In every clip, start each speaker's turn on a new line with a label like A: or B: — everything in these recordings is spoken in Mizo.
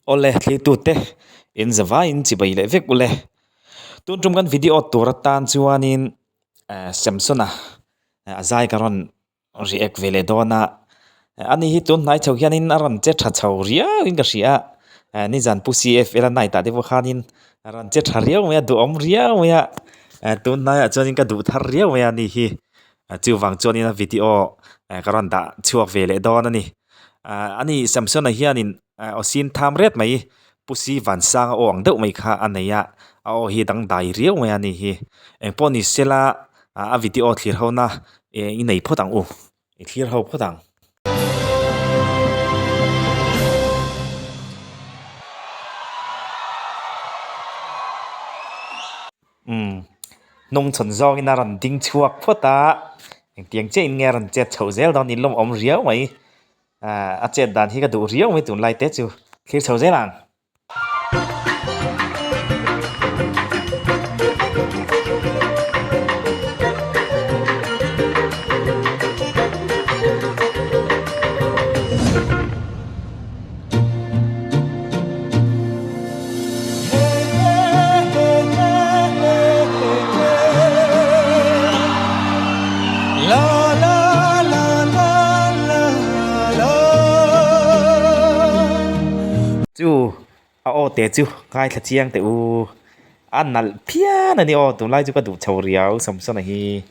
A: Awle thlirtute in zavaiin chibai leh vek ule. Tun tum kan video tur atan chuanin Samsona a zai ka rawn react ve leh dawn a. Ani hi tun hnai chho hianin a rawn che tha chho riau in ka hria a. Nizan Pu CFL a night ah te pawh khanin a rawn che tha riau mai a, duhawm riau mai a. Tun hnaiah chuanin ka duh thar riau mai a ni hi. Chuvang chuanin a video ka rawn dah chhuak ve leh dawn a ni. Ani Samsona hianin aw sin tham ret mai Pusi Vansanga aw ang deuh mai kha a nei a, a aw hi dangdai riau mai a ni hi. Engpawh ni sela a video thlir ho na i nei phawt ang u, i thlir ho phawt ang. Umm hnung chhawn zawngin a rawn ding chhuak phawt a, engtiang chiahin nge a rawn chet chhoh zel dawn in lawmawm riau mai. Ahh a chet dan hi ka duh riau mai tunlai te chu thlir chho zel ang. Chu a aw te chu ngaithla chiang teh u a nalh phian a ni aw tunlai chu ka duh chho riau Samsona hi.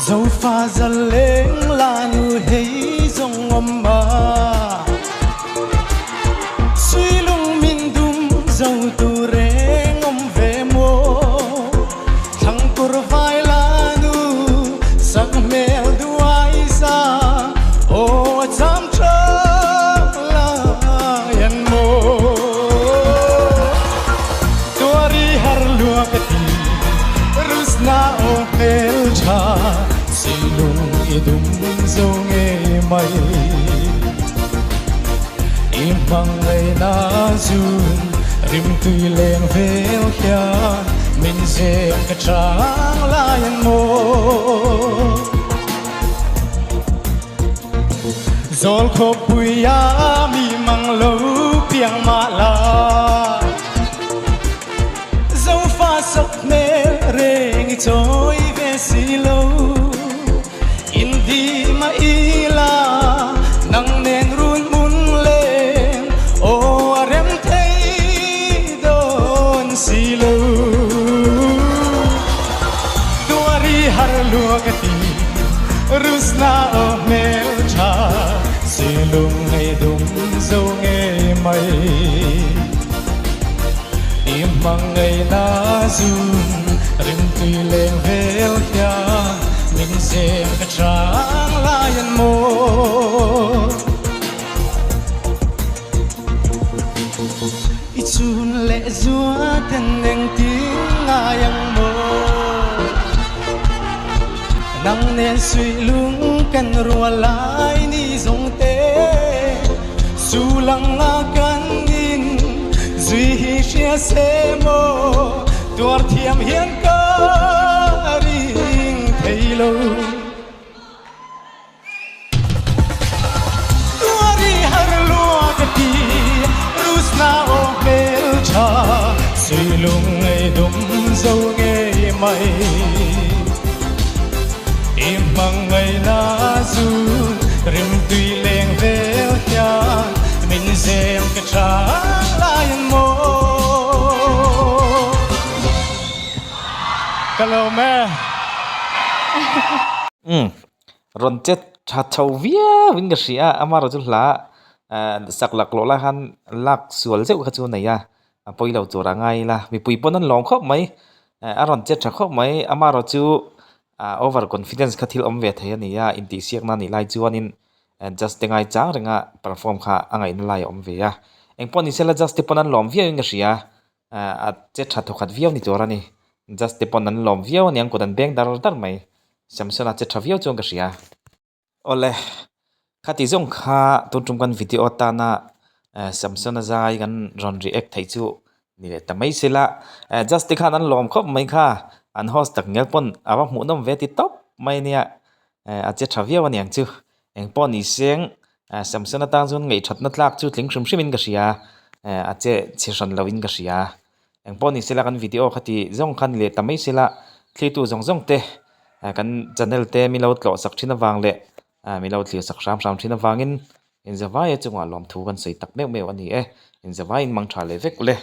B: Zofa zaleng lanu hei zawng awm a Suilung min dum zo tu reng awm ve maw Thlangkur vai lanu sak hmel duai sa aw a cham tha lai an maw Tuari har lua ka ti Rusna aw hmel tha Silung i dum zo ngei mai I hmangaihna zun rimtui leng vel hian min zem ka chang lai an maw. Zawl khawpui a mi mang lo piang mah la Zofa sawk hmel reng i chawi ve si lo. Indi mah ila nang nen run hmun leng aw a rem thei dawn si lo. Tuari har lua ka ti Rusna aw hmel tha silung ngei dum zo ngei mai. I hmangaih na zun rimtui leng vel hian min zem ka chang lai an maw. I chun leh zua ten engtin ngai ang maw. Nang nen suih lung kan rual lai ni zawng te su lang a kan in zui hi hria se maw tuar thiam hian ka ring thei lo. Tuari har lua ka ti Rusna aw hmel tha Suilung ngei dum zo ngei mai I hmangaihna zun rimtui leng vel hian min zem ka chang lai an maw Ka lawm e.
A: Umm rawn che tha chho viau in ka hria a amaherawh chu hla sak lak lawh lai khan lak sual zeuh kha chu a nei a a pawi lo tur a ngai ila mipui pawn an lawm khawp mai a rawn che tha khawp mai amaherawh chu over confidence kha thil awm ve thei a ni a intihsiakna a nih lai chuanin just te ngai chang renga perform kha a ngaihna lai a awm ve a engpawh ni sela just te pawn an lawm viau in ka hria a che tha thawkhat viau ni tur a ni just te pawn an lawm viau a niang kut an beng dar dar mai Samsona che tha viau chuan ka hria. Awle, khati zawng kha tun tum kan video atana Samsona zai kan rawn react theih chu ni leh ta mai sela just te khan an lawm khawp mai kha an host tak ngial pawn a va hmuh nawm ve ti tawp mai ania a che tha viau aniang chu eng pawh ni seng Samsona tan chuan ngaihthatna tlak chu tling hrim hrim in ka hria a che chhe hran lo in ka hria. Eng pawh ni sela kan video kha ti zawng kha ni leh ta mai sela thlitu zawng zawng te kan channel te min lo tlawh sak thin avang leh min lo thlir sak hram hram thin avangin inzavaia chungah lawmthu kan sawi tak meuh meuh a ni e inzavaiin mang tha leh vek ule.